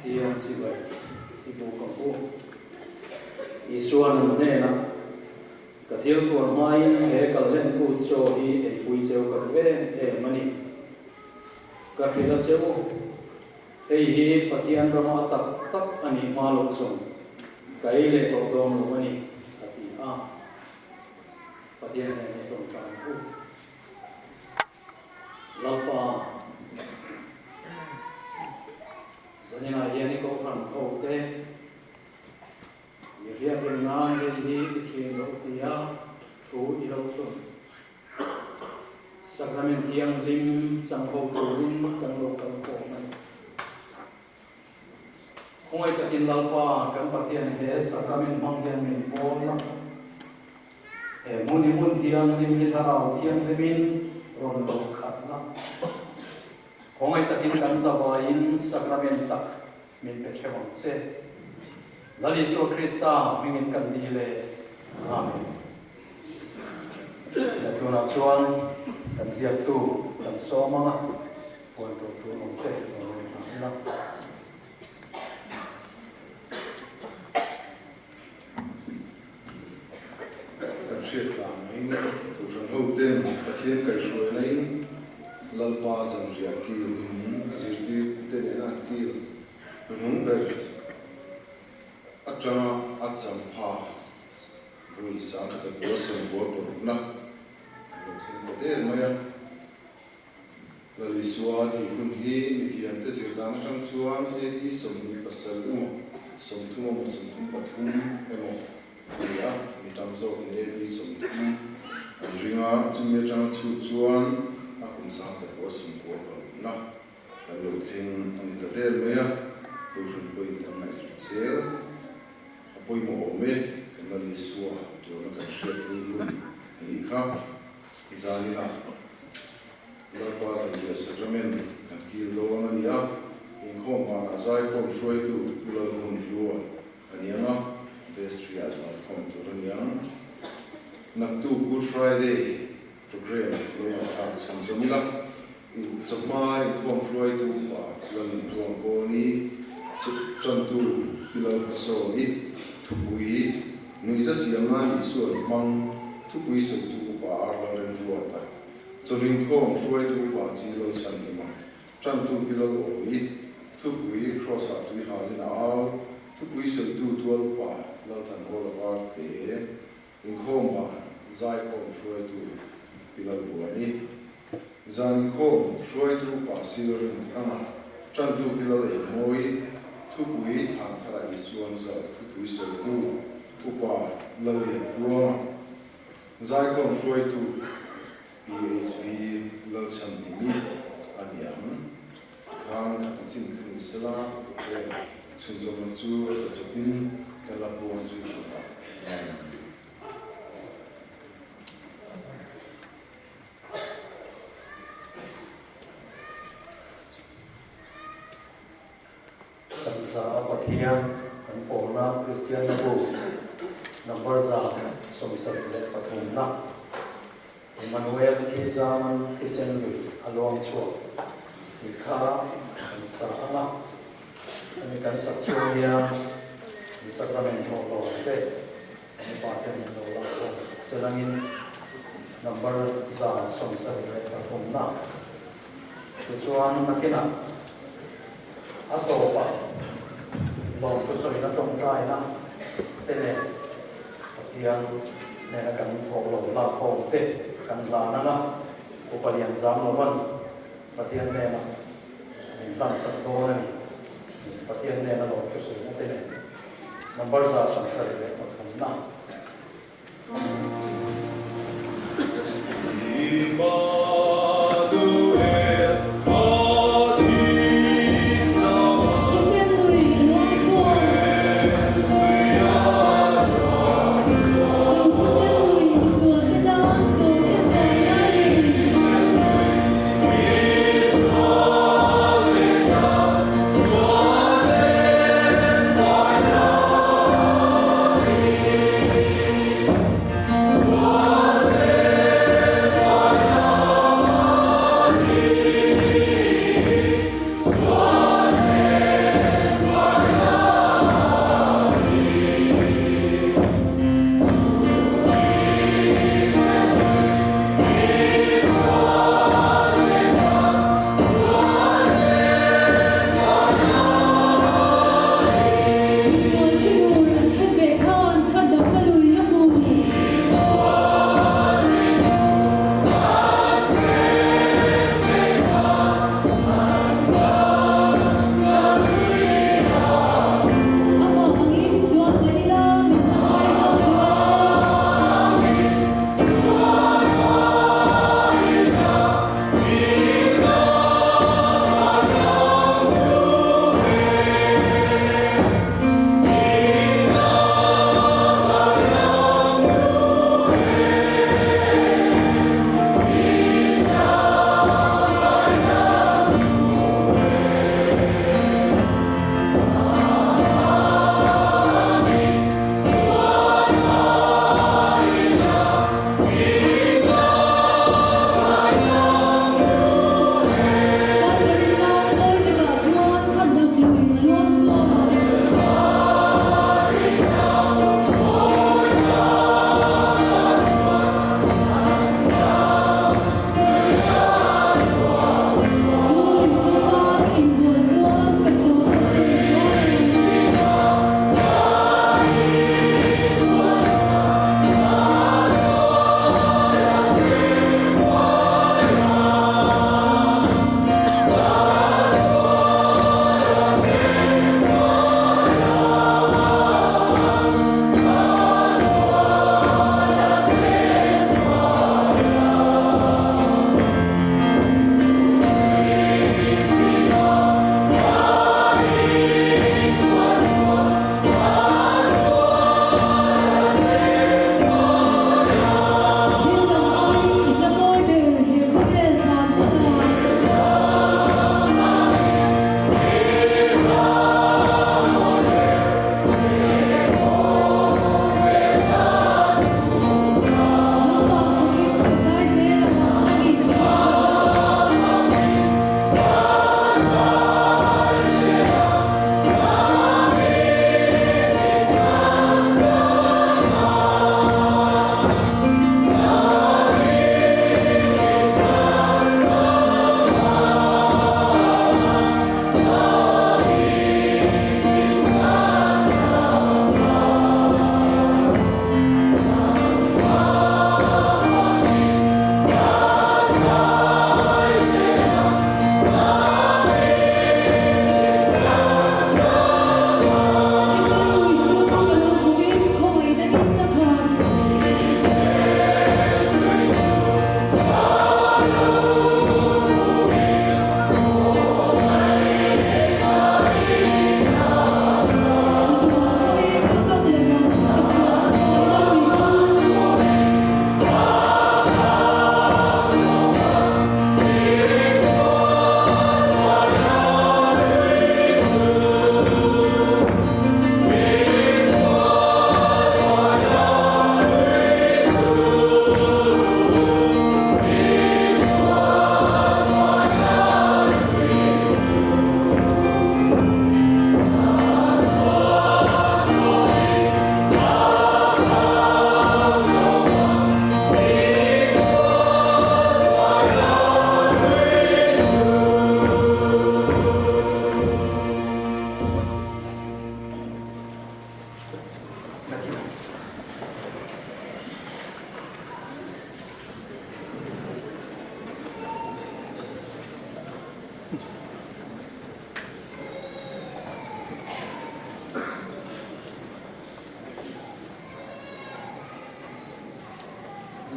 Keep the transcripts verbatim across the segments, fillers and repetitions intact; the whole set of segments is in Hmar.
Thiam chibai i bu ka bu. Isuan an nena, ka thil tuar hmain he kal len kut chaw hi ei pui cheu ka ve em a ni. Ka hril a cheu. Hei hi Pathian rama a tak tak a ni hma lo chun, ka ei le tawk dawng lo a ni, a ti a. Pathian hnena ṭawngṭai u. Lalpa, zanina hian i kohran ho te, mi hriat ringna hei hi ti ṭhin lo tia thu i lo thlun. Sacrament thianghlim chang ho turin kan lo kal khawm a ni. Khawngaih takin Lalpa kan Pathian he sacrament hmang hian min pawl la. He hmun hi hmun thianghlim hi thlarau thianghlimin rawn lo khat la. Khawngaih takin kan zavaiin sacrament tak min pe ṭheuh ang che. Lal Isua Krista hmingin kan dil e. Amen. Tunah chuan kan ziaktu kan sawm anga, puan tur tur awm te lo lo tlang ila. Kan hriat tlang mai ni, tu hrang ho ten Pathian kaihhruainain Lalpa zanriah kil hun a zirtirte nena an kil. Hnung ber aṭanga a champha vui sangkhat zakua sawmkua parukna lo thleng ta der mai a. Lal Isua thei hun hi mithiamte zir dan aṭang chuan A D sawmhnih pasarih emaw, sawmthum emaw, sawmthum pathum emaw a ni a, mi tam zawkin A D sawmthum an ring a, chumi aṭanga chhut chuan a kum sang zakua sawmkua parukna kan lo thleng a ni ta der mai a. Kohran pawhin kan ngaihtuah zel a pawimawh awm e, kan Lal Isua ṭawngna kan hriat pui hun a nih kha. Zanina Lalpa Zanriah Sacrament kan kil dawn a ni a, inkhawm banah zaikhawm hruaitu Pu Lalhmunrual a ni ang a, vestry-ah zaikhawm tur a ni ang. Naktuk Good Friday program lo inkhawm chhunzawm ila, chawhma inkhawm hruaitu Upa Lalnuntluang Kawni, ch-, ṭantu Pi Lalphasawmi, thupui, nuihza siamna Isuan hmang, thupui sawitu Upa R. Lalremruata, chawninkhawm hruaitu Upa Chi Lalchhanhima, ṭantu Pi Lalawi, thupui Cross-a tuihalin a au, thupui sawitu tual Upa Lalthanhawla Varte, inkhawm ban zaikhawm hruaitu Pi Lalvuani, zan inkhawm hruaitu Upa Silrin anga, ṭantu Pi Lalengmawi, thupui Thlanthara Isuan Zal, thupui sawitu Upa Lallianpuanga, zaikhawm hruaitu P H V Lalchhanhimi a ni ang. Khan khata chin kha ni sela, chhunzawmna chu a ta chawpin kan la puang zui ṭhin a. Kan za a Pathian, kan pawlna Kristian bu, number za sawmsarih leh pathumna. Emmanuel thi zaman thisen lui a luang chhuak tih kha kan sa ang a. Ani kan sak chuang hian, sacrament hawh lo te, ani pa ten lo la khawm sak se langin, number za sawmsarih leh pathumna. Tichuan, nakinah a tawpa lawmthu sawina ṭawngṭaina te nen Pathian nena kan hawh lo la khawm te kan hlan ang a, Upa Lianzamloan Pathian nena min hlan sak dawn a ni. Pathian nena lawmthu sawina te nen number za sawmsarih leh pathumna.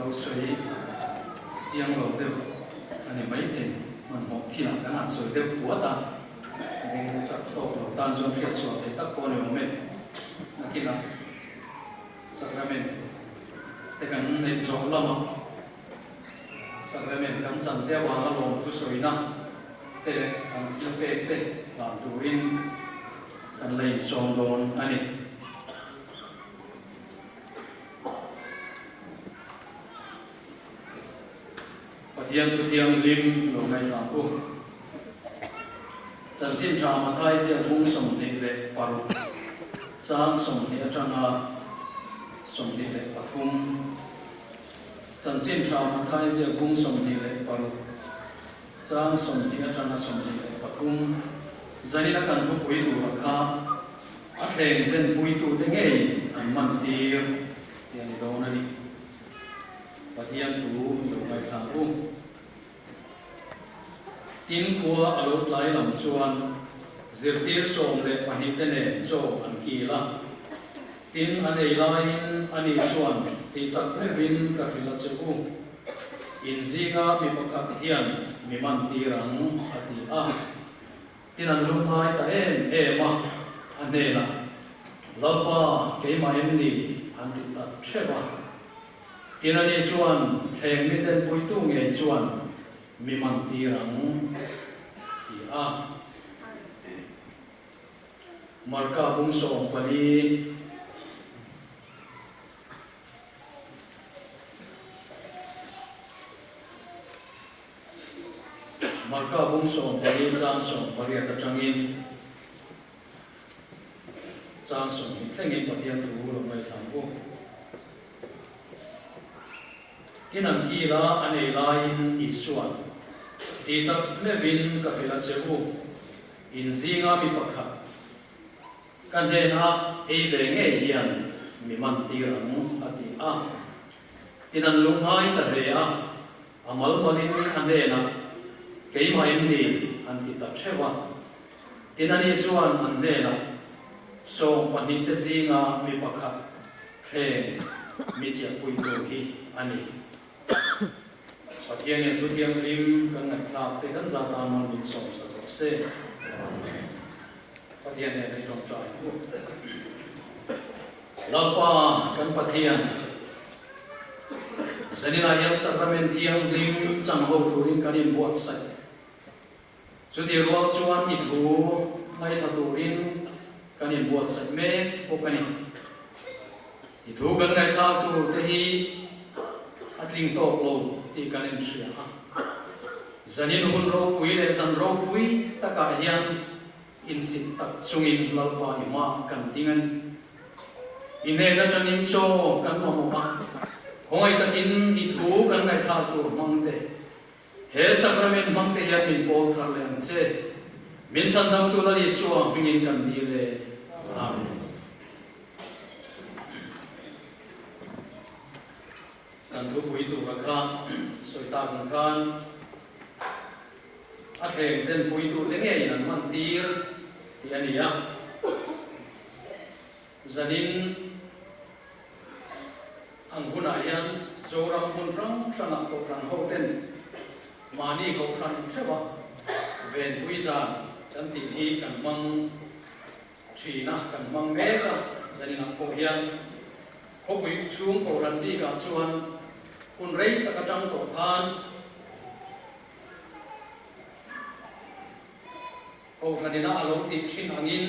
Sawi chiang lo deu a ni maithei, hmanhmawh thila kan han sawi deu puat a, ding chak tawk lo tan chuan hriat sual thei tak pawh a ni awm e. Nakinah sacrament te kan neih zawh lamah, sacrament kan chan te avanga lawmthu sawina te leh kan thil pek te hlan turin kan la insawm dawn a ni. Pathian thu thianghlim lo ngaithla u. Chanchin Ṭha Mathai ziak bung sawmhnih leh paruk, chang sawmhnih aṭanga sawmhnih leh pathum. Chanchin Ṭha Mathai ziak bung sawmhnih leh paruk, chang sawmhnih aṭanga sawmhnih leh pathum. Zanina kan thupui tura kha, a thleng zenpuitute ngeiin an man tir, tia ni dawn a ni. Pathian thu lo ngaithla u. Tin khua a lo tlai lam chuan zirtir sawm leh pahnih te nen chaw an kil a. Tin, an ei laiin ani chuan, "Tih tak meuhin ka hril a che u. In zinga mi pakhat hian mi man tir ang," a ti a. Tin, an lungngai ta em em a, a hnenah, "Lalpa, keimah em ni?" an ti ta theuh a. Tin, ani chuan, "Thleng mi zenpuitu ngei chuan mi man tir ang," ti a. Marka bung sawm pali, Marka bung sawm pali chang sawm pariat aṭangin chang sawmhnih thlengin Pathian thu lo ngaithla u. Tin, an kil a, an ei laiin Isuan, "Tih tak meuhin ka hril a che u, in zinga mi pakhat ka hnena ei ve ngei hian mi man tir ang," a ti a. Tin, an lungngai ta hle a, a mal malin a hnenah, "Keimah em ni?" an ti ta theuh a. Tin, ani chuan an hnenah, "Sawm pahnih te zinga mi pakhat thleng mi ziahpuitu hi a ni." Pathianin thu thianghlim kan ngaihthlak te kan zata mal min sawmsak rawh se. Pathian nen ei ṭawngṭai u. Lalpa kan Pathian, zanina hian sacrament thianghlim chang ho turin kan inbuatsaih. Chutih rual chuan i thu ngaithla turin kan inbuatsaih mek bawk a ni. I thu kan ngaithla tur te hi a tling tawk lo tih kan inhria a. Zanin hun ropui leh zan ropui takah hian insik tak chungin Lalpa i hmaah kan ding a ni. I hnen aṭangin chaw kan mamawh a. Khawngaih takin i thu kan ngaithla tur hmang te, he sacrament hmang te hian min pawl thar leh ang che. Min chhandamtu Lal Isua hmingin kan dil e. Amen. Kan thupui tura kha sawi tak ang khan, a thleng zenpuitu te ngeiin an man tir tih a ni a. Zanin ang hunah hian Zoram hmun hrang hrangah kohhran ho ten mahni kohhran theuha venpui zan kan tih hi kan hmang ṭhin a, kan hmang mek a. Zaninah pawh hian khawpui chhung kohhran bikah chuan hun rei tak aṭang tawh khan, Kohhranina a lo tih ṭhin angin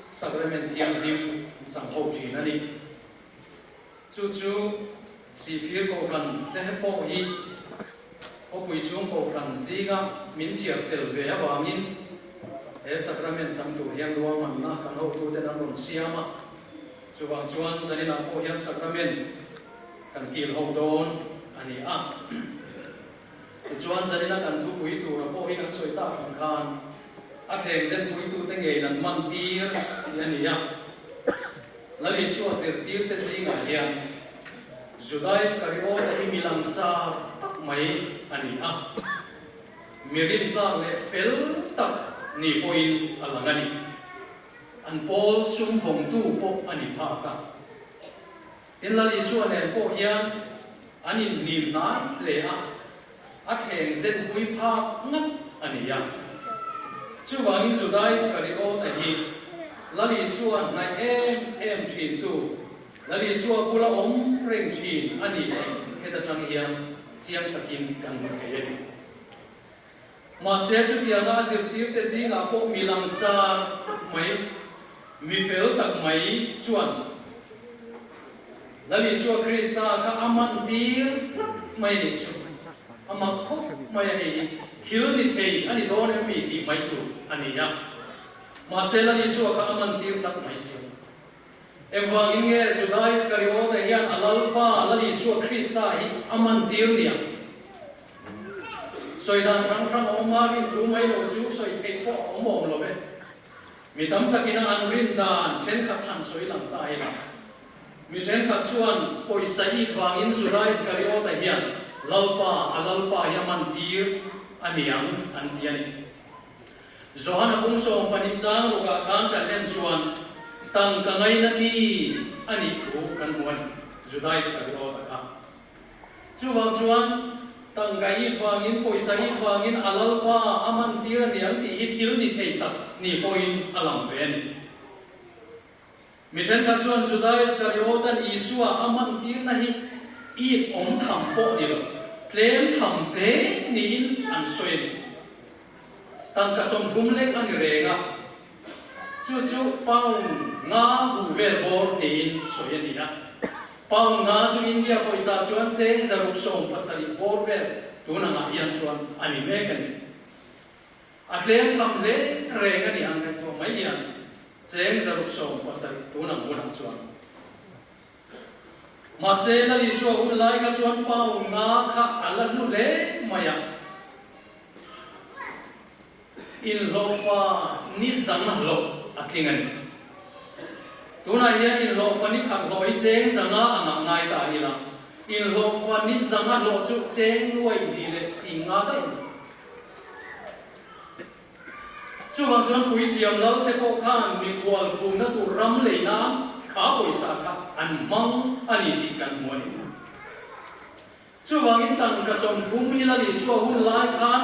sacrament thianghlim chang ho ṭhin a ni. Chu chu Sihphir kohhran te pawh hi khawpui chhung kohhran zinga min chhiar tel ve avangin he sacrament chang tur hian ruahmanna kan hotuten an rawn siam a. Chuvang chuan zaninah pawh hian sacrament kan kil ho dawn a ni a. Tichuan, zanina kan thupui tura pawh hi kan sawi tak ang khan, a thleng zenpuitute ngeiin an man tir tih a ni a. Lal Isua zirtirte zingah hian Juda Iskariota hi mi langsar tak mai a ni a. Mi rintlak leh fel tak ni pawhin a lang a ni. An pawl sum vawngtu pawh a ni phak a. Tin, Lal Isua nen pawh hian an inhnim hnai hle a, a thleng zenpui phak ngat a ni a. Chuvangin Juda Iskariota hi Lal Isua hnai em em ṭhintu, Lal Isua bula awm reng ṭhin a ni tih heta ṭang hian chiang takin kan hmu thei a ni. Mahse, chutianga a zirtirte zingah pawh mi langsar tak mai, mi fel tak mai chuan Lal Isua Krista kha a man tir tak mai ni chu, a mak khawp mai a, hei hi thil ni thei a ni dawn em mi tih mai tur a ni a. Mahse, Lal Isua kha a man tir tak mai si. Engvangin nge Juda Iskariota hian a Lalpa Lal Isua Krista hi a man tir ni ang? Sawi dan hrang hrang a awm a, rin thu mai lo chu sawi theih pawh a awm awm lo ve. Mi tam takin an rin dan ṭhenkhat han sawi lang ta ila. Mi ṭhenkhat chuan pawisa it vangin Juda Iskariota hian Lalpa, a Lalpa hi a man tir a ni ang an ti a ni. Johana bung sawm pahnih chang rukah khan kan en chuan, tangka ngaina ni a nih thu kan hmu a ni, Juda Iskariota kha. Chuvang chuan tangka it vangin, pawisa it vangin a Lalpa a man tir a ni ang tih hi thil ni thei tak ni pawhin a lang ve a ni. Mi ṭhenkhat chuan Juda Iskariotan Isua a man tirna hi it awm tham pawh ni lo, tlem tham te niin an sawi a ni. Tangka sawmthum lek a ni reng a, chu chu pound nga hmu vel bawr niin sawi a ni a. Pound nga chu India pawisa chuan cheng zaruk sawm pasarih bawr vel tun angah hian chuan a ni mek a ni. A tlem tham hle reng a ni ang, ngaihtuah mai hian cheng zaruk sawm pasarih tun ang hunah chuan. Mahse, Lal Isua hun lai kha chuan pound nga kha a la hlu hle mai a. Inhlawhfa ni zanga hlawh a tling a ni. Tunah hian inhlawhfa ni khat hlawh hi cheng zanga a ngah ngai ta ila. Inhlawhfa ni zanga hlawh chu cheng nuai hnih leh sing nga daih a ni. Chuvang chuan puithiam lalte pawh khan mikhual phumna tur ram leina kha pawisa kha an hmang a ni tih kan hmu a ni. Chuvangin tangka sawmthum hi Lal Isua hun lai khan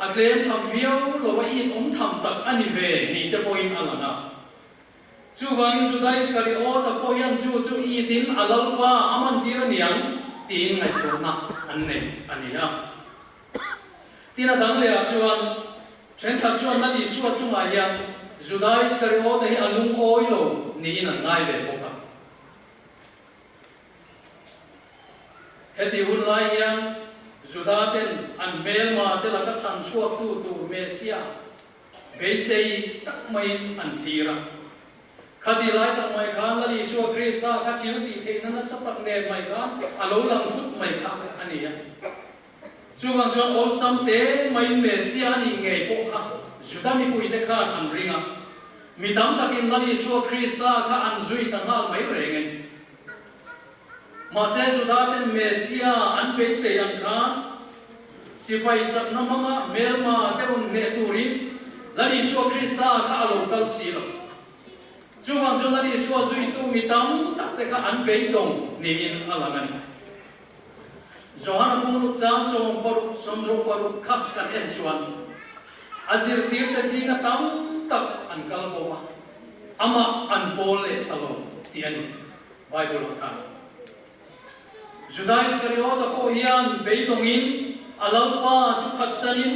a tlem tham viau lo a, it awm tham tak a ni ve ni te pawhin a lang a. Chuvangin Juda Iskariota pawh hian chu chu itin a Lalpa a man tir a ni ang tiin ngaihtuahna an nei a ni a. Tin a dang leh ah chuan ṭhenkhat chuan Lal Isua chungah hian Juda Iskariota hi a lungawi lo niin an ngai ve bawk a. Heti hun lai hian Juda ten an hmelma te laka chhan chhuaktu tur Messia beisei tak maiin an thlir a. Khati lai tak mai khan Lal Isua Krista kha thil tih theihna nasa tak nen mai khan a lo lang thut mai kha a ni a. Chuvang chuan awlsam te maiin Messia a nih ngei pawh kha Juda mipui te khan an ring a. Mi tam takin Lal Isua Krista kha an zui ta nghal mai reng a ni. Mahse, Juda ten Messia an beisei ang khan sipai chakna hmanga hmelma te rawn hneh turin Lal Isua Krista kha a lo kal si lo. Chuvang chuan Lal Isua zuitu mi tam tak te kha an beidawng niin a lang a ni. Johana bung ruk chang sawm paruk, sawmruk paruk kha kan en chuan a zirtirte zinga tam tak an kal bo va, amah an pawl leh ta lo tih a ni. Bible-ah khan Juda Iskariota pawh hian beidawngin a Lalpa chu phatsanin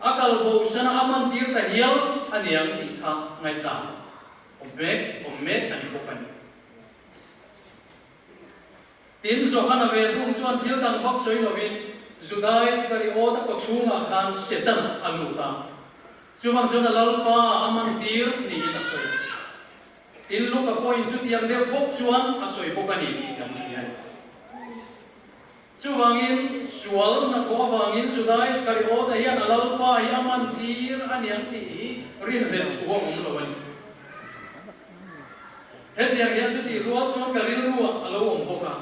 a kal bo sana a man tir ta hial a ni ang tih kha ngaihdan awm mek, awm mek a ni bawk a ni. Tin, Johana ve thung chuan thil dang vak sawi lovin Juda Iskariota kawchhungah khan Setan a lut a. Chuvang chuan a Lalpa a man tir niin a sawi. Tin, Luka pawhin chutiang deuh bawk chuan a sawi bawk a ni tih kan hria. Chuvangin sual hnathawh avangin Juda Iskariota hian a Lalpa hi a man tir a ni ang tih hi rinhlelh thu a awm lo a ni. Hetiang hian chutih rual chuan ka rilruah a lo awm bawk a.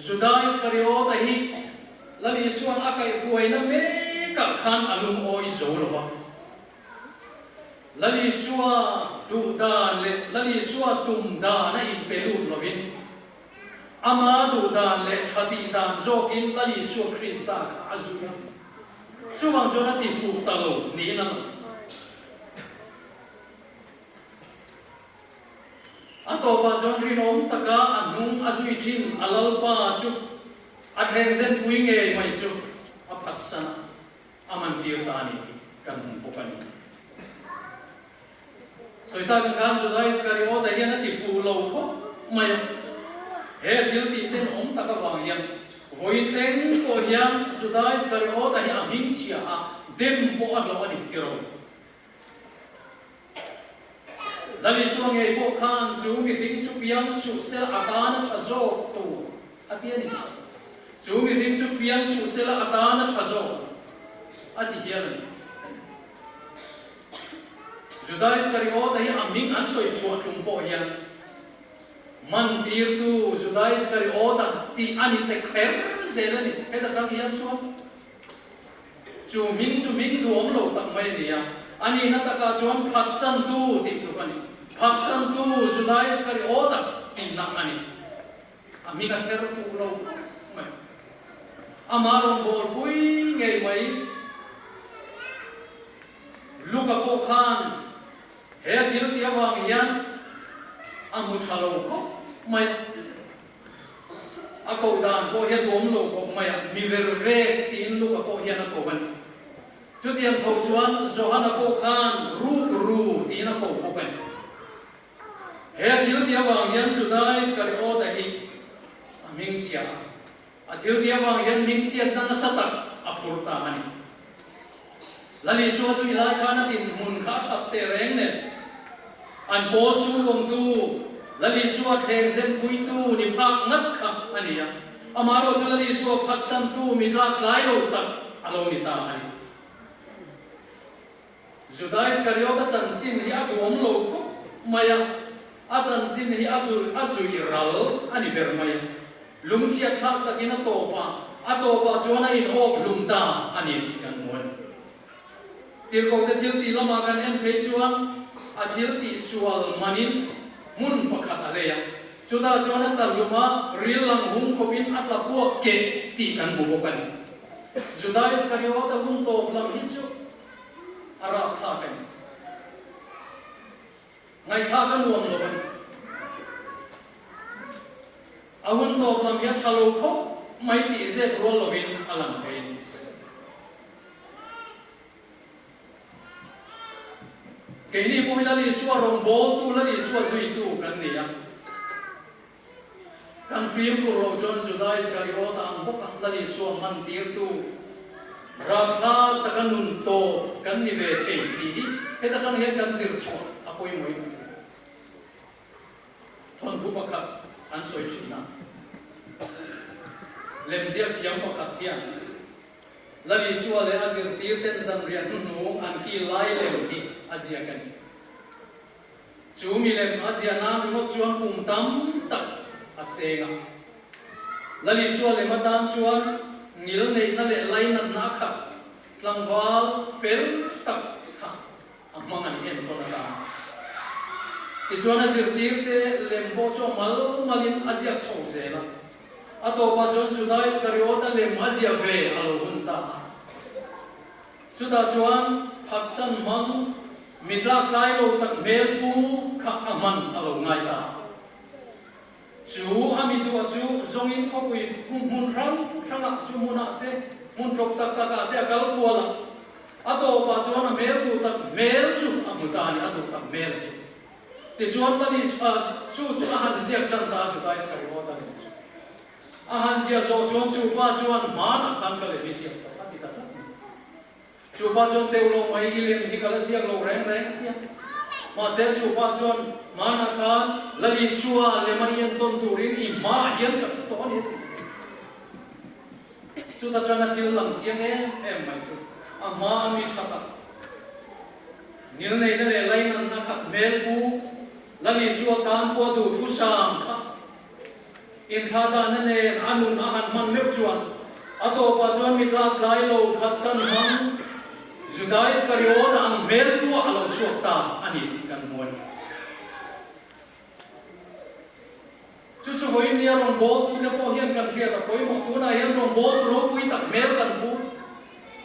Juda Iskariota hi Lal Isuan a kaihruaina mekah khan a lungawi zo lo va. Lal Isua duh dan leh Lal Isua tum dana inpe lut lovin, Ama duh dan le ṭha tih dan zawkin Lal Isua Krista kha a zui a. Chuvang chuan a ti fuk ta lo niin a lang. A tawpah chuan rinawm taka a hnung a zui ṭhin a Lalpa chu a thleng zenpui ngei mai chu a phatsan a, a man tir ta a ni tih kan hmu bawk a ni. Sawi tak ang khan Juda Iskariota hian a ti fuk lo khawp mai a. He thil tih tenawm tak avang hian vawiin thleng pawh hian Juda Iskariota hi a hming chhia a, dem pawh a hlawh a ni tiraw. Lal Isua ngei pawh khan chu mihring chu piang suh sela a tan a ṭha zawk tur a ti a ni. Chu mihring chu piang suh sela a tan a ṭha zawk a ti hial a ni. Juda Iskariota hi a hming an sawi chhuah ṭum pawh hian, man tirtu Juda Iskariota tih a ni ta kher zel a ni. Heta ṭang hian chuan chu hming chu hming duhawm lo tak mai a ni a. A nihna takah chuan phatsantu tih tluk a ni. Phatsantu Juda Iskariota tihna a ni. A hming a chher fuk lo mai. Ama rawngbawlpui ngei mai. Luka pawh khan he thil tih avang hian a hmu ṭha lo khawp mai. A ko dan pawh hi a duhawm lo khawp mai a, mi ver vek tiin Luka pawh hian a ko a ni. Chutiang tho chuan Johana pawh khan ru ru tiin a ko bawk a ni. He thil tih avang hian Juda Iskariota hi a hming chhia a. A thil tih avang hian hming chhiatna nasa tak a phur ta a ni. Lal Isua zui lai khan a dinhmun kha a ṭhat teh reng nen. An pawl chhung awmtu, Lal Isua thleng zenpuitu ni phak ngat kha a ni a. Amaherawhchu Lal Isua phatsantu mi tlak tlai lo tak a lo ni ta a ni. Juda Iskariota chanchin hi a duhawm lo khawp mai a. A chanchin hi a zui, a zui ral a ni ber mai a. Lungchhiatthlak takin a tawp a, a tawpah chuan a inawk hlum ta a ni tih kan hmu a ni. Tirhkohte thil tih lamah kan en phei chuan a thil tih sual manin hmun pakhat a lei a. Chutah chuan a tla hlum a, ril lang hung khawpin a tla puak keh tih kan hmu bawk a ni. Juda Iskariota hun tawp lam hi chu a rapthlak a ni. Ngaihthlak a nuam lo a ni. A hun tawp lam hi a ṭha lo khawp mai tih zek rual lovin a lang thei a ni. Keini pawh hi Lal Isua rawngbawltu, Lal Isua zuitu kan ni a. Kan fimkhur lo chuan Juda Iskariota ang bawka Lal Isua hman tirtu, rapthlak taka nun tawp kan ni ve thei tih hi heta ṭang hian kan zir chhuah a pawimawh in. Thawnthu pakhat an sawi ṭhin a. Lemziak thiam pakhat hian Lal Isua leh a zirtirten zanriah hnuhnung an khi lai lem hi a ziak a ni. Chu milem a ziahna ringawt chuan kum tam tak a seng a. Lal Isua lem atan chuan ngilneihna leh lainatna kha tlangval fel tak kha a hmang a ni em tawn atan. Tichuan a zirtirte lem pawh chu a mal malin a ziak chho zel a. A tawpah chuan Juda Iskariota lem a ziah ve a lo hun ta a. Chutah chuan phatsan hmang, mi tlak tlai lo tak hmel pu kha a hman a lo ngai ta. Chu a mi duh chu zawngin khawpui hmun, hmun hrang hrangah chu hmunah te, hmun ṭawk tak takah te a kal kual a. A tawpah chuan a hmel duh tak hmel chu a hmu ta a ni, a duh tak hmel chu. Tichuan Lal Is-, a, chu chu a han ziak ṭan ta Juda Iskariota lem chu. A han ziah zawh chuan chu pa chuan hmanah khan ka lem hi ziak tawh a ti ta tlat. Chu pa chuan teu lo mai, i lem hi ka la ziak lo reng reng a tia. Mahse chu pa chuan hmanah khan Lal Isua lema i entawn turin i hmaah hian ka ṭhu tawh a ni a ti. Chuta ṭanga thil lang chiang em em mai chu. A hma a mi ṭha tak. Ngilneihna leh lainatna khat hmel pu, Lal Isua tan pawh duhthusam kha. Inthladanna nen a nun a han hman meuh chuan, a tawpah chuan mi tlak tlai lo phatsan hmang Juda Iskariota ang hmel puah a lo chhuak ta a ni tih kan hmu a ni. Chu chu vawiin nia rawngbawltute pawh hian kan hriat a pawimawh. Tunah hian rawngbawltu ropui tak hmel kan pu.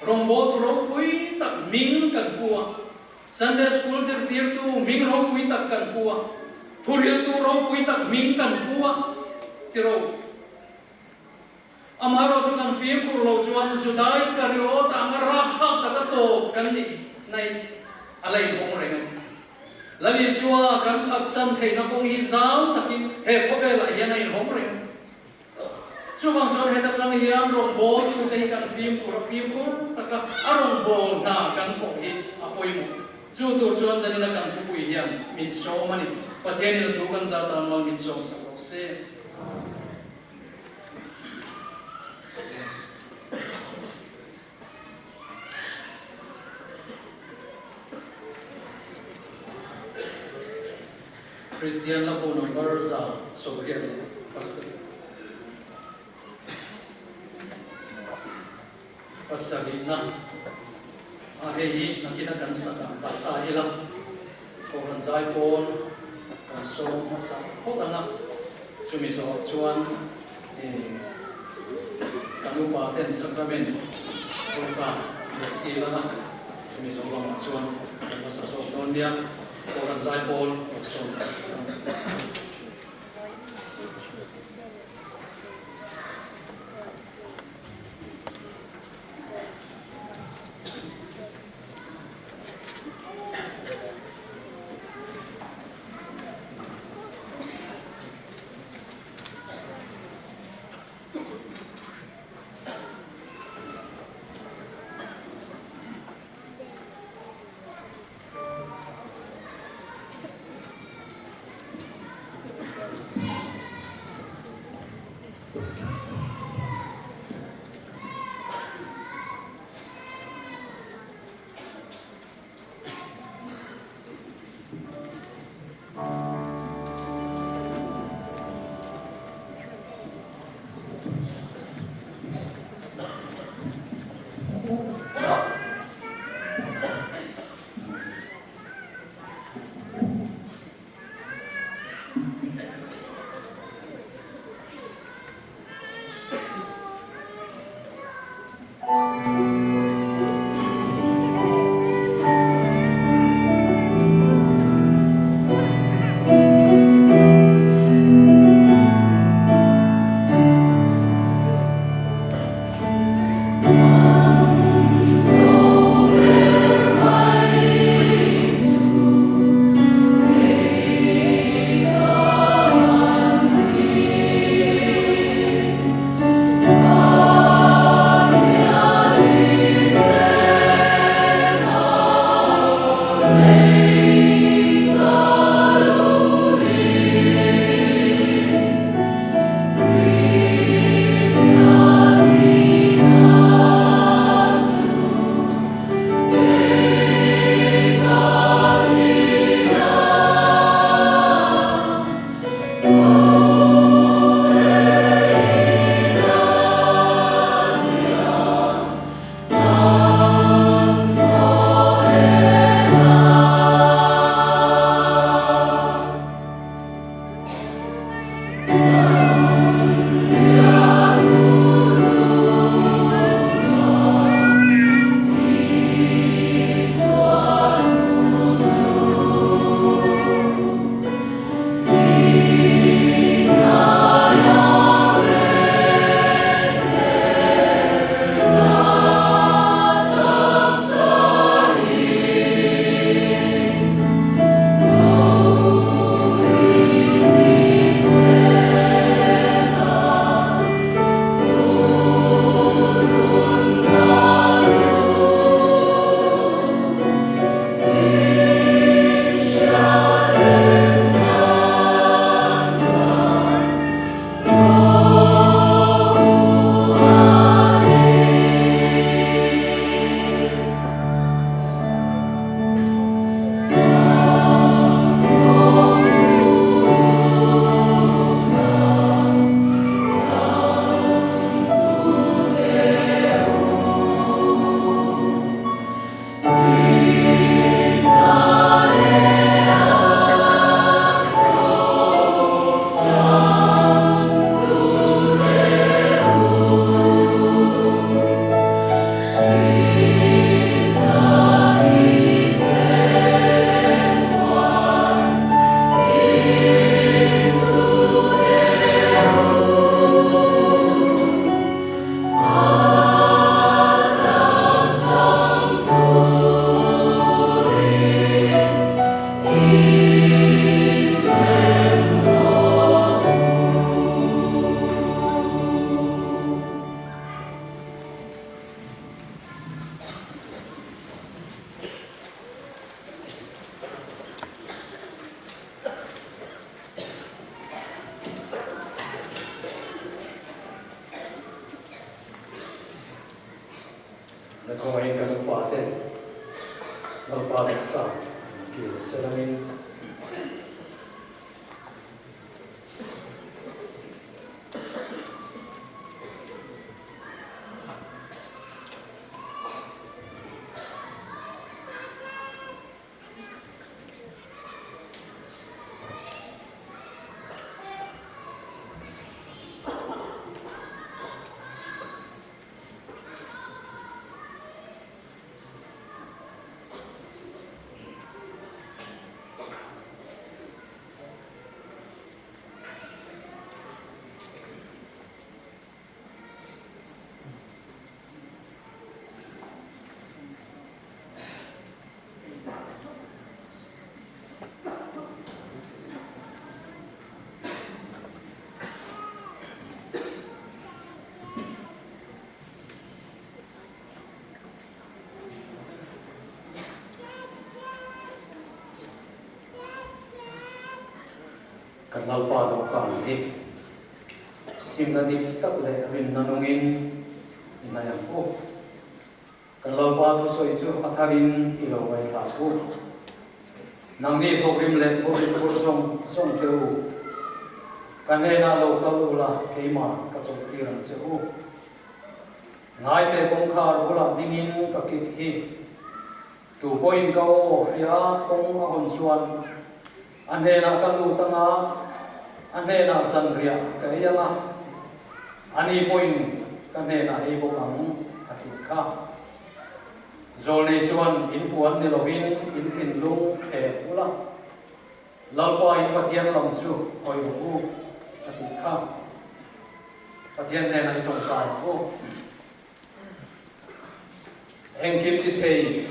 Rawngbawltu ropui tak hming kan pu a. Sunday school zirtirtu hming ropui tak kan pu a. Thuhriltu ropui tak hming kan pu a. Ti ro. Amaherawhchu kan fimkhur lo chuan Juda Iskariot anga rapthlak taka tawp kan nih nai a la inhawng reng a. Lal Isua kan khatsan theihna kawng hi zau takin he khawvelah hian a inhawng reng. Chuvang chuan heta tang hian rawngbawltute hi kan fimkhur a, fimkhur taka a rawngbawl hna kan thawh hi a pawimawh. Chu tur chuan zanina kan thupui hian min sawm a ni. Pathianin a thu kan zar tan mal min sawm sak rawh se. Kristian Lapu number za sawmriat leh pasarih. Pasarihna. A hei hi nakina kan sak ang tak ta ila. Kohhran zaipawl kan sawm hmasa phawt ang a. Chumi zawh chuan, eh, kan upa ten sacrament program leh ti lana. Chumi zawh lamah chuan kan hmasa zawk dawn nia. Kohhran zaipawl kan sawm hmasa phawt ang. Nakhawngin kan upa te, Lalpa dawk ka, ki se lamin. Kan Lalpa dawk ka hi simna dik tak le rinna nungin i nei ang u. Kan Lalpa thusawi chu a tharin i lo ngaithla u. Nangni thawkrim le burim bur zawng zawng te u, ka hnena lo kal u la, keima ka chawktir ang che u. Ngaite kawngkhar bula dingin ka kik hi. Tu pawhin ka aw hria kawng a hawn chuan a hnena ka lut ang a, a hnena zanriah ka ei ang a, ani pawhin ka hnena ei bawk ang, a ti kha. Zawlnei chuan in puan ni lovin in thinlung thlep ula. Lalpa in Pathian lam chu hawi rawh u, a ti kha. Pathian hnena i ṭawngṭai u. Engkim ti thei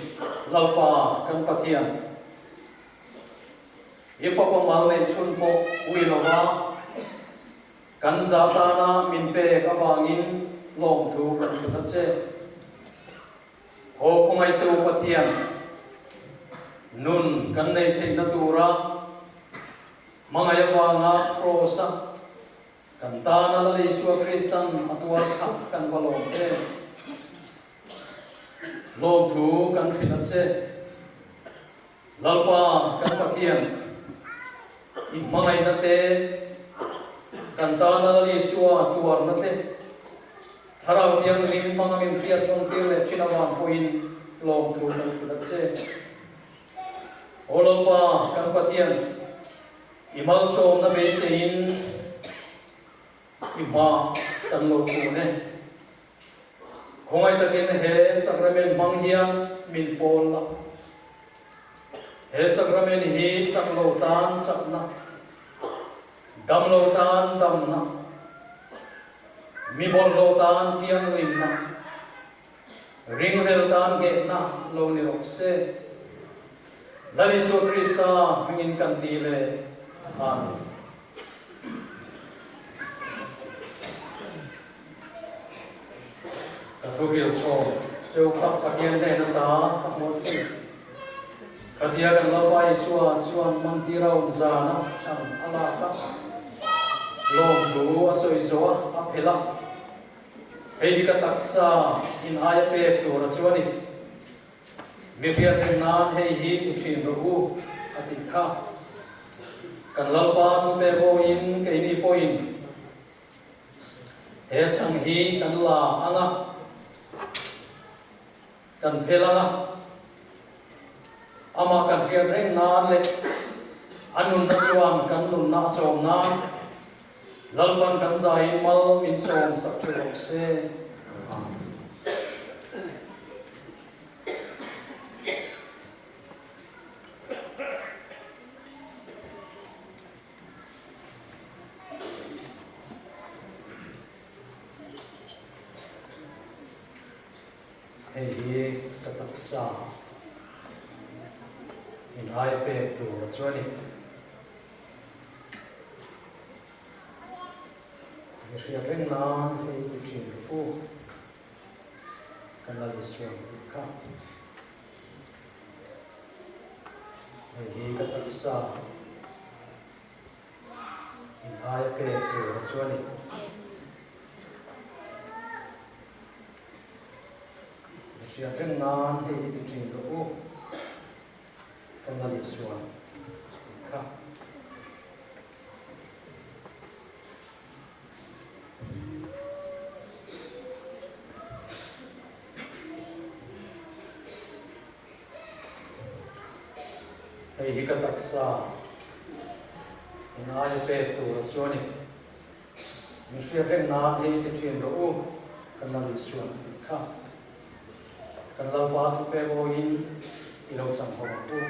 Lalpa kan Pathian, i fapa mal nei chhun pawh ui lova, kan za tana min pek avangin lawmthu kan hril a che. Aw khawngaitu Pathian, nun kan nei theihna tura hmangai avanga cross-a kan tana Lal Isua Kristan a tuar kha kan va lawm em. Lawmthu kan hril a che. Lalpa kan Pathian, i hmangaina te, kan tana Lal Isua tuarna te, Thlarau Thianghlim hmanga min hriat ṭawngtir leh ṭhin avang pawhin lawmthu kan hril a che. Aw Lalpa kan Pathian, i malsawmna beiseiin i hma kan lo tun e. Khawngai takin he sacrament hmang hian min pawl la. He sacrament hi chak lo tan chakna, dam lo tan damna, mi bawlhhlawh tan thianghlimna, ringhlel tan nghehna lo ni rawh se. Lal Isua Krista hmingin kan ti le. Amen. Ka thuhril chhawm cheu kha Pathian hnena ta ka hmu si. Khatia kan Lalpa Isua chuan mantir a awm zana chang a lak a, lawmthu a sawi zo a, a phel a. Hei hi ka taksa in aia pek tura chu a ni. Mi hriat reng nan hei hi ti ṭhin rawh u, a ti kha. Kan Lalpa thu pek awin keini pawhin he chang hi kan la ang a, kan phel ang a. Amah kan hriat reng nan leh a nunna chuan kan nunna a chawm nan Lalpan kan zain mal min sawm sak ṭhin rawh se. Hei hi ka taksa in aia pek tura chu a ni. Mi hriat reng nan hei ti ṭhin rawh u, kan Lal Isua ti kha. Hei hi ka taksa in aia pek tura chu a ni. Hriat reng nan hei i ti ṭhin rawh u, kan Lal Isuan, ti kha. Hei hi ka taksa, in aia pek tur chu a nih. Mi hriat reng nan hei i ti ṭhin rawh u, kan Lal Isuan, ti kha. Kan Lalpa thupek awiin i lo chang haw rawh u.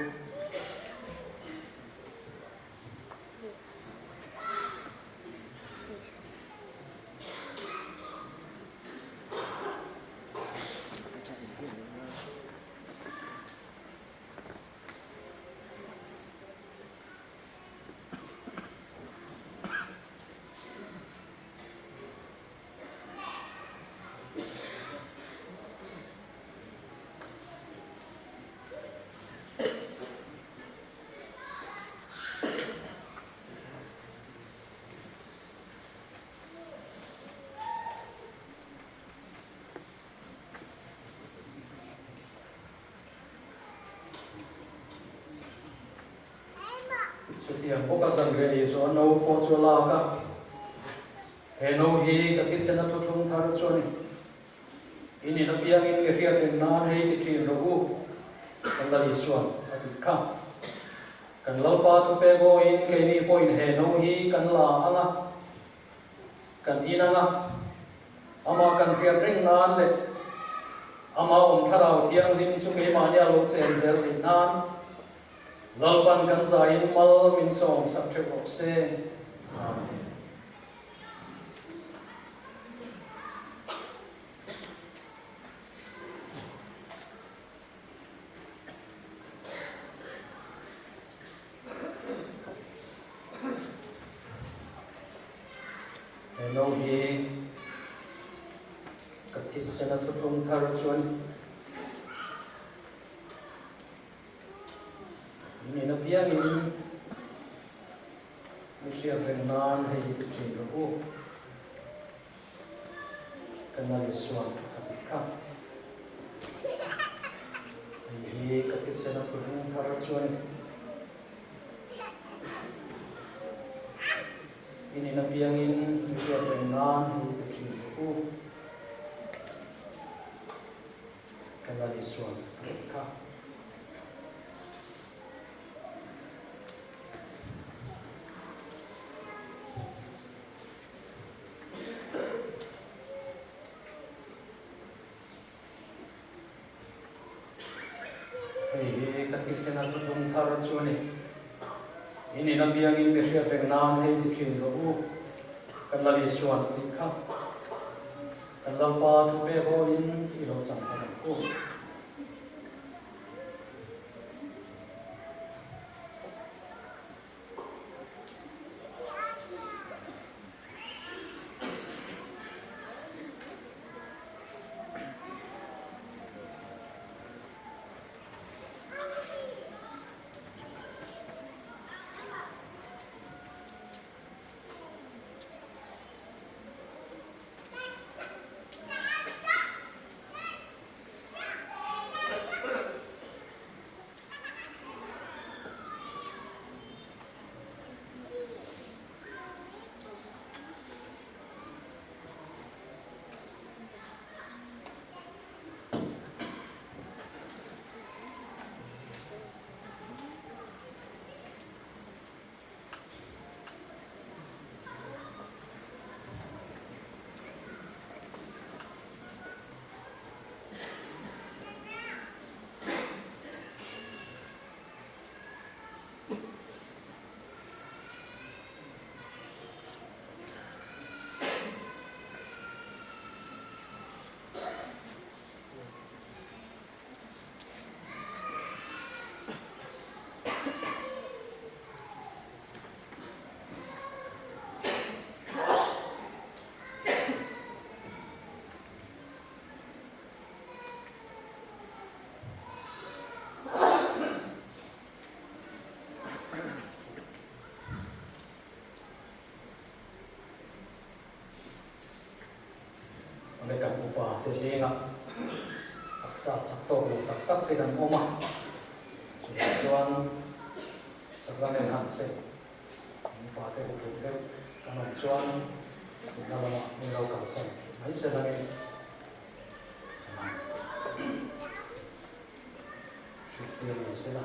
Chutiang bawk a, zan rei zo no pawh chu a lak a. He no hi ka thisena thuthlung thar chu a nih. In in a piangin mi hriat reng nan hei ti ṭhin rawh u, kan Lal Isuan, a ti kha. Kan Lalpa thupek awiin keini pawhin he no hi kan la ang a. Kan in ang a, ama kan hriat reng nan le ama awm Thlarau Thianghlim chu keimahnia lo chen zel theih nan Lalpan kan zain mal min sawm sak ṭheuh rawh se. Amen. He no hi ka thisena thuthlung thar chu a nih. In in a piangin mi hriat reng nan hei ti ṭhin rawh u, kan Lal Isuan, a ti kha. Hei hi ka thisena thuthlung thar chu a nih. In in a piangin mi hriat reng nan hei ti ṭhin rawh u, kan Lal Isuan, a ti kha. Hei hi ka thisena thuthlung thar chu a nih. In in a piangin mi hriat reng nan hei ti ṭhin rawh u, kan Lal Isuan, a ti kha. Kan Lalpa thupek awiin i lo chang haw rawh u. Kan upa te zinga, a Sa chak tawk lo tak tak te kan awm a. Chuan sacrament han se. Pate upa deuh kan awm chuan thutna lamah min lo kalsan mai se la ni. Hruttir ni se la.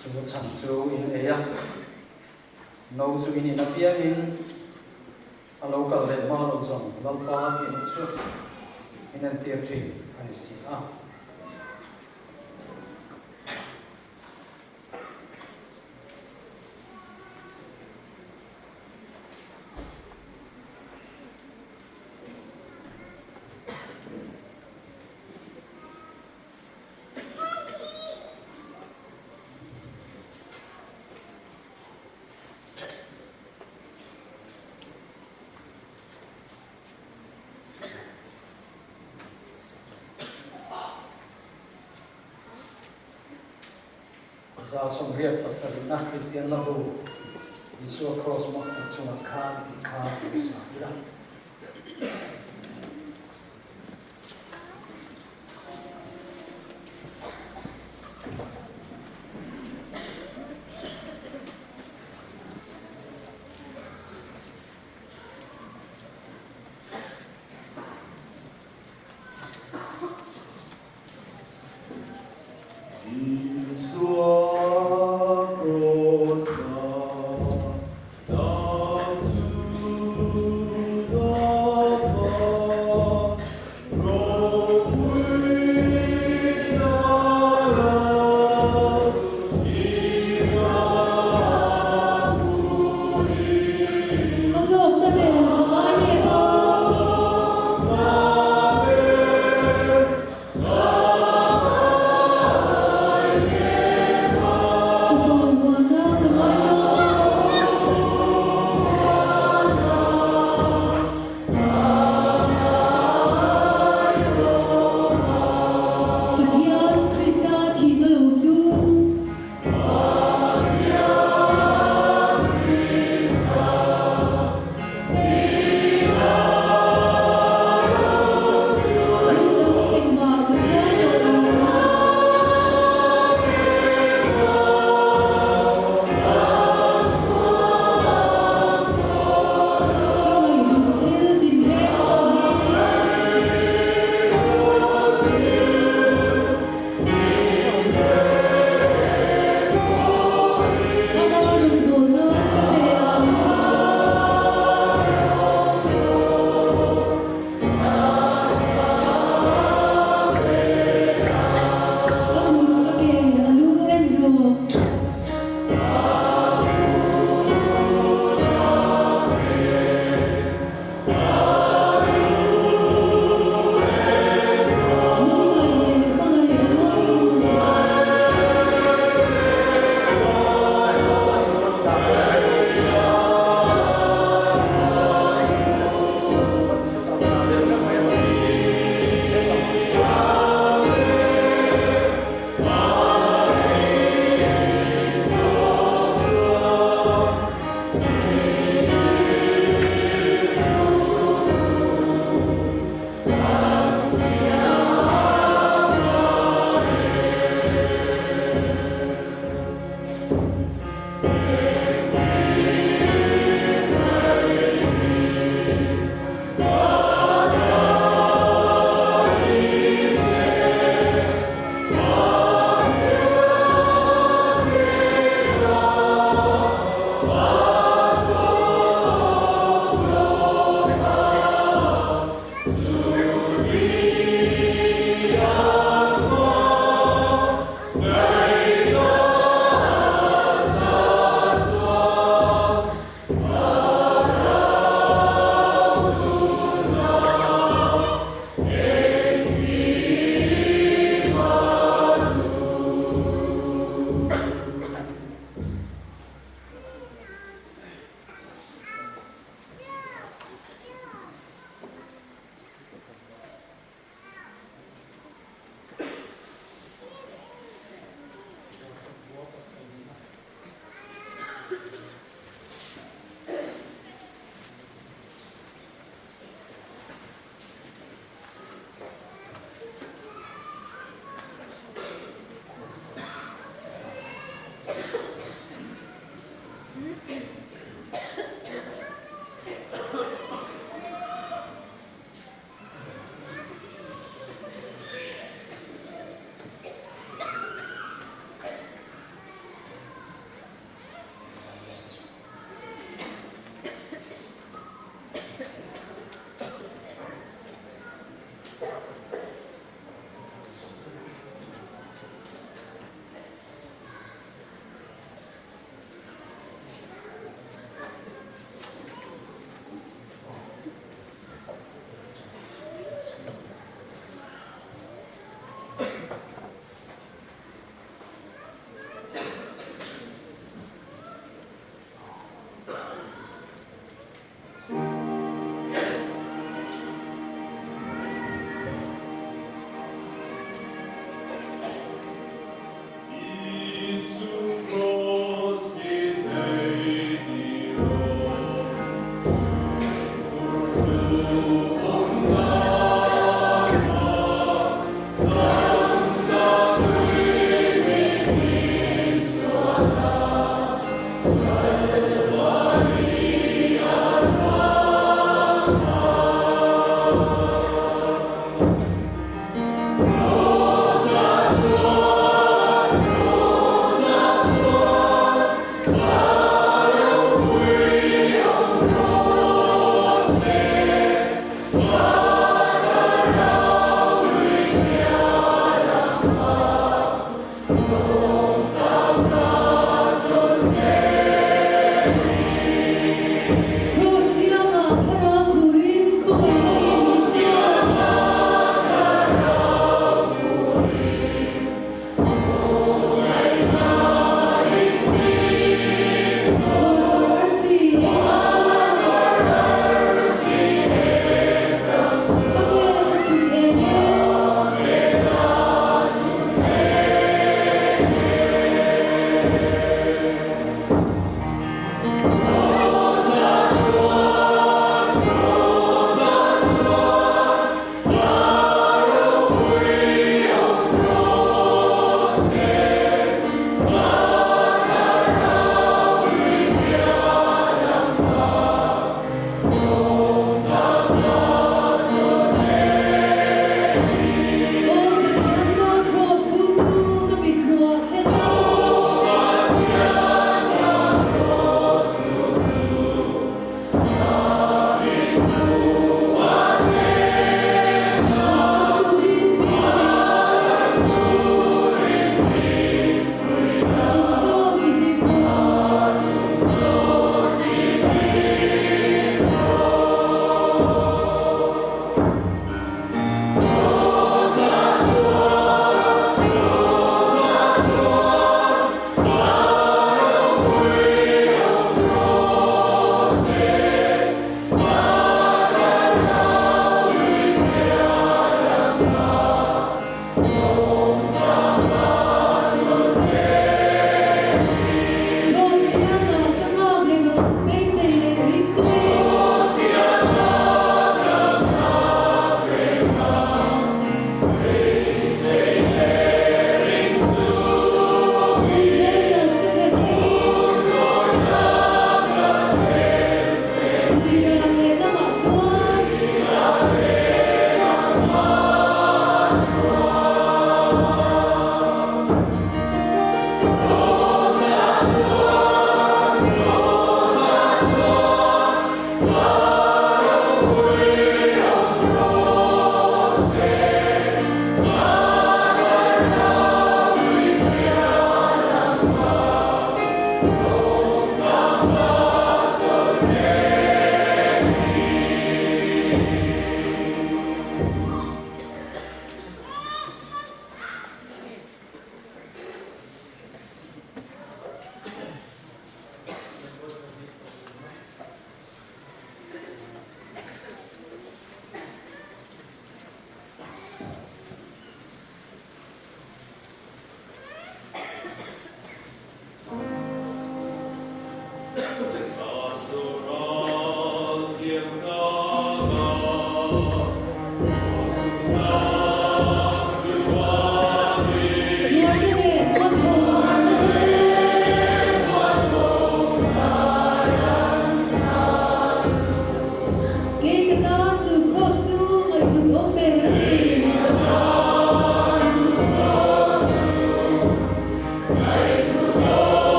Chu chhan chu in ei a, no chu in in apiangin a lo kal leh hma lo zawng Lalpa tihna chu in entir ṭhin a ni si a. Za sawmriat pasarihna Kristian la bu, Isua cross mak chunga khan tih khan kan sa ila.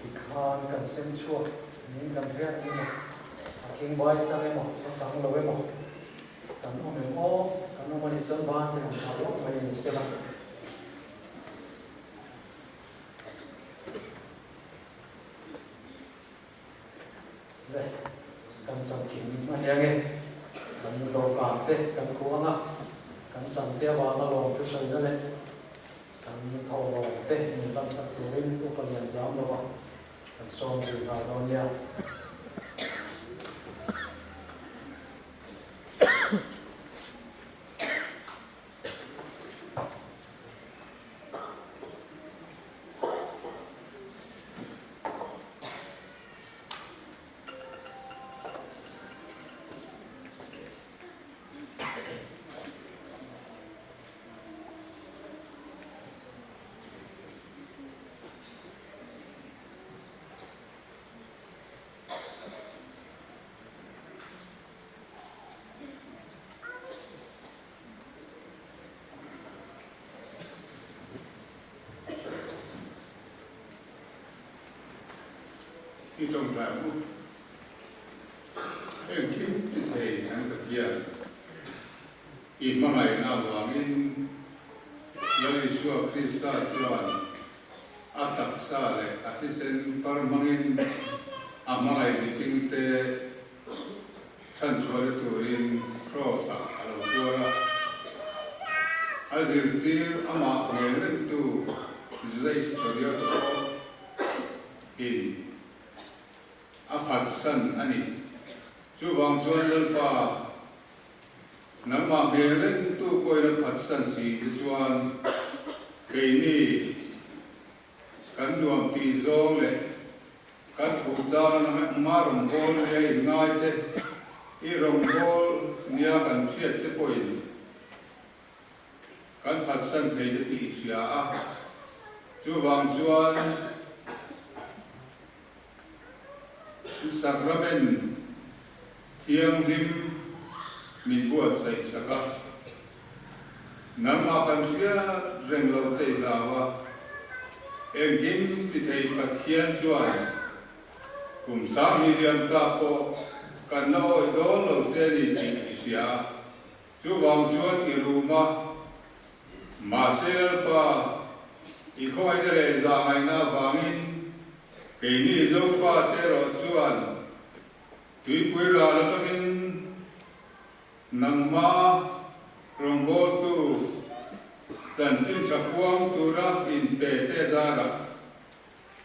Tikhan kan sem chhuak, ning kan hriat emaw, a khing vai chang emaw, a chang lo emaw, kan awm em aw, kan awm a nih chun ban te kan thar lawk mai ni sela. Le, kan chang kim a ni ang e. Kan dawrkam te kan kuang a, kan chang te avanga lawmthu sawina le kan thawlawm te min hlan sak turin Upa Lianzam Lova kan sawm zui nghal dawn nia. I ṭawngṭai u. Engkim ti thei kan Pathian, i hmangaina avangin Lal Isua Krista chuan a taksa leh a thisen far hmangin a hmangai mihringte chhanchhuahna turin cross-ah a lo tuar a. A zirtir amah hmel rengtu Juda Iskariot in a phatsan a ni. Chuvang chuan Lalpa, nangmah hmel rengtu pawhin a phatsan si te chuan, keini kan nuam tih zawng leh kan phuh chang a nangma rawngbawl nia i ngai te, i rawngbawl nia kan hriat te pawhin kan phatsan thei te tih i hria a. Chuvang chuan Sacrament thianghlim min buatsaih sak a, nangmah kan hriat reng lo che hlau a. Engkim ti thei Pathian chuan kum sang hnih liam ta pawh kan la awih dawn lo che a ni tih i hria. Chuvang chuan i rum a, mahse Lalpa, i khawngaihna leh zahngaihna avangin keini Zofate erawh chuan tuipui ral aṭangin nangma rawngbawltu chanchin ṭha puang tura inpe te zarah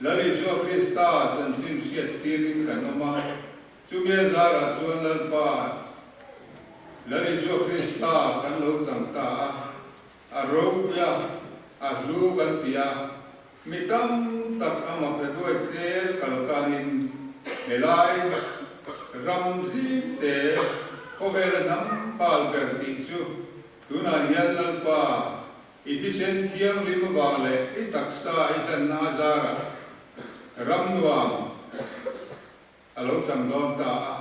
Lal Isua Krista chanchin hriattirin kan awm a. Chumi zarah chuan Lalpa, Lal Isua Krista kan lo chang ta a, a ropui a, a hlu kan ti a. Mi tam tak ama pe duai tel kal kanin helai ram zing te khawvela hnam pal ber tih chu tunah hian Lalpa, i thisen thianghlim avang leh i taksa i hlanna a zarah ram nuam a lo chang dawn ta a.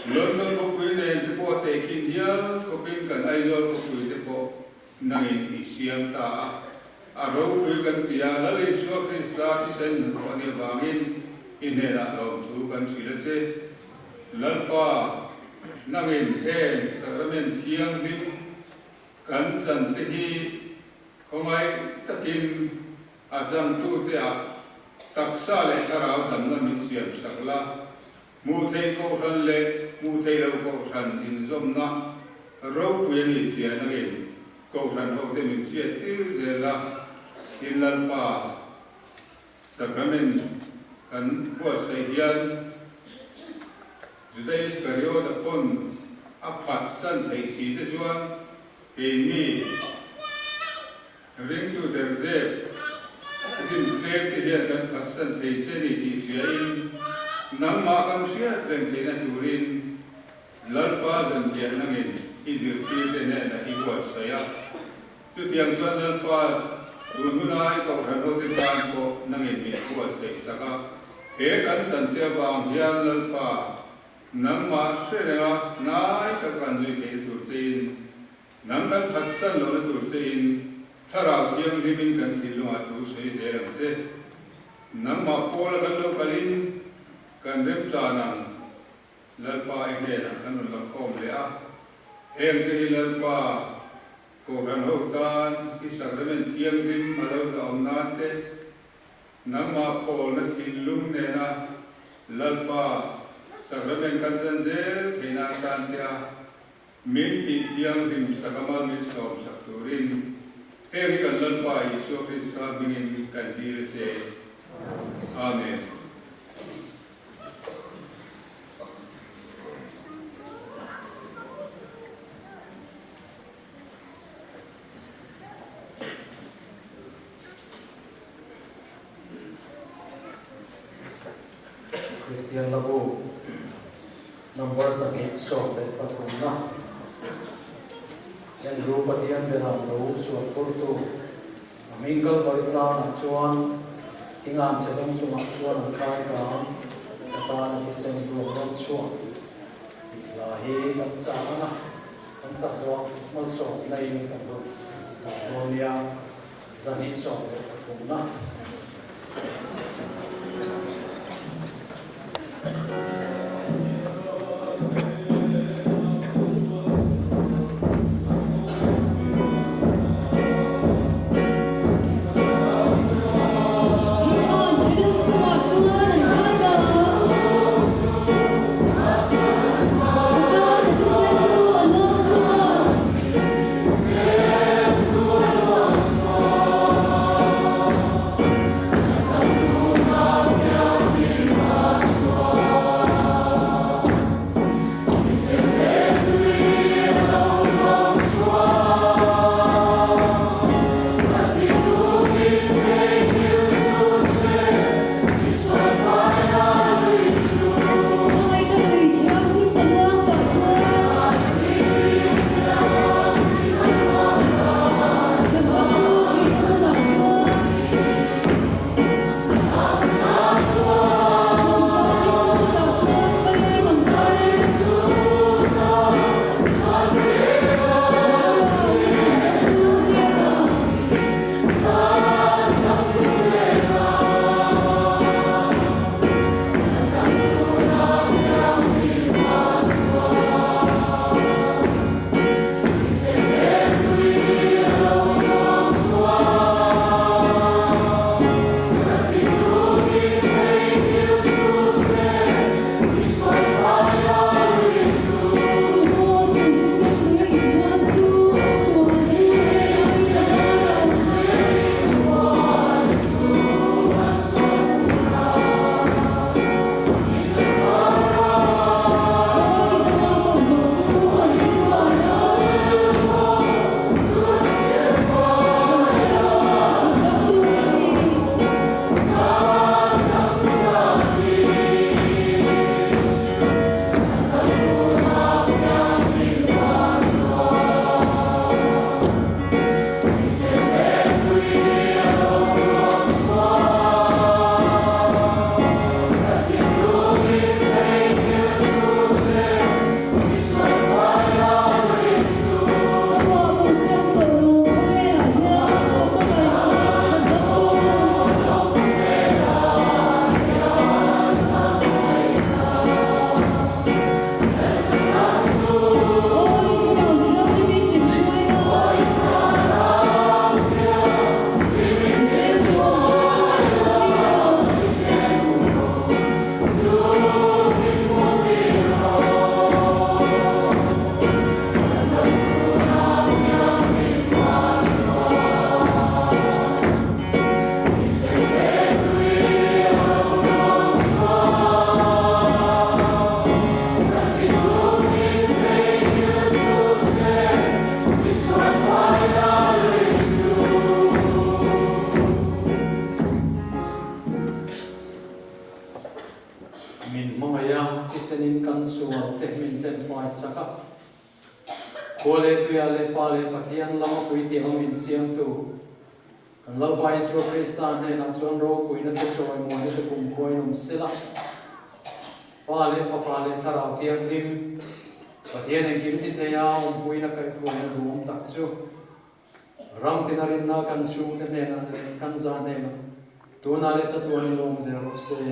London khawpui nen te pawh tehkhin hial khawpin kan Aizawl khawpui te pawh nangin i siam ta a. A ropui kan ti a, Lal Isua Krista thisen hnathawh a nih avangin i hnenah lawmthu kan hril a che. Lalpa, nangin heng sacrament thianghlim kan chan te hi khawngaih takin a changtute a taksa leh thlarau damna min siam sak la. Hmuh theih kohhran leh hmuh theih loh kohhran inzawmna ropui a ni tia nangin kohhran hote min hriattir zel la. Tin Lalpa, sacrament kan buatsaih hian Juda Iskariota pawn a phatsan theih si te chuan keini ringtu derdep din tlem te hian kan phatsan thei che ni tih hriain nangmah kan hriat reng theihna turin Lalpa, zan tiang nangin i zirtirte hnenah i buatsaih a. Chutiang chuan Lalpa, tun huna i kohhran hote tan pawh nangin min buatsaih sak a. He kan chante avang hian Lalpa, nangmah hre renga hnai tak kan zui theihna tur chein, nang kan phatsan lohna tur chein, Thlarau Thianghlimin kan thinlungah thu sawi zel ang che. Nangmah pawla kan kan rem tlan ang, Lalpa i hnena kan hung la khawm leh a. Hengte hi Lalpa, kohran ho tan hi sakrament thianghlim a lo la awm nan te, nangma pawlna thinlung nena Lalpa, sakrament kan zan zel theina tan te a, min ti thianghlim sak a, mal min sawm sak turin, heng hi kan Lalpa Isu Krista hmingin kan dil che. Amen. Kristien Labu, number sangkhat sawm le pathumna. Andrew Pathian beram lo sual phurtu, a hming Kalvari tlangah chuan, thingan sedum chungah chuan an khai ta ang, Satan a thisen ruang rawn chhuak. Tih hla hi kan sak ang a, kan sak zawk malsawmnain kan hung ṭan dawn nia, zahnih sawm le pathumna. Min hmangaia, thisenin kan sualte min hlen fai sak a. Khua le tuia le Pa le Pathian lama puitling a min siamtu, kan Lalpa Isu Krista hnenah chuan ropuina te chawimawina te kumkhuain awm sela. Pa le Fapa le Thlarau Thianghlim, Pathian engkim ti theia awmpuina kaihhruaina duhawm tak chu, ram tina rinna kan chhungte hnenah le kan zan hnenah tunah le chatuanin lawm zel rawh se.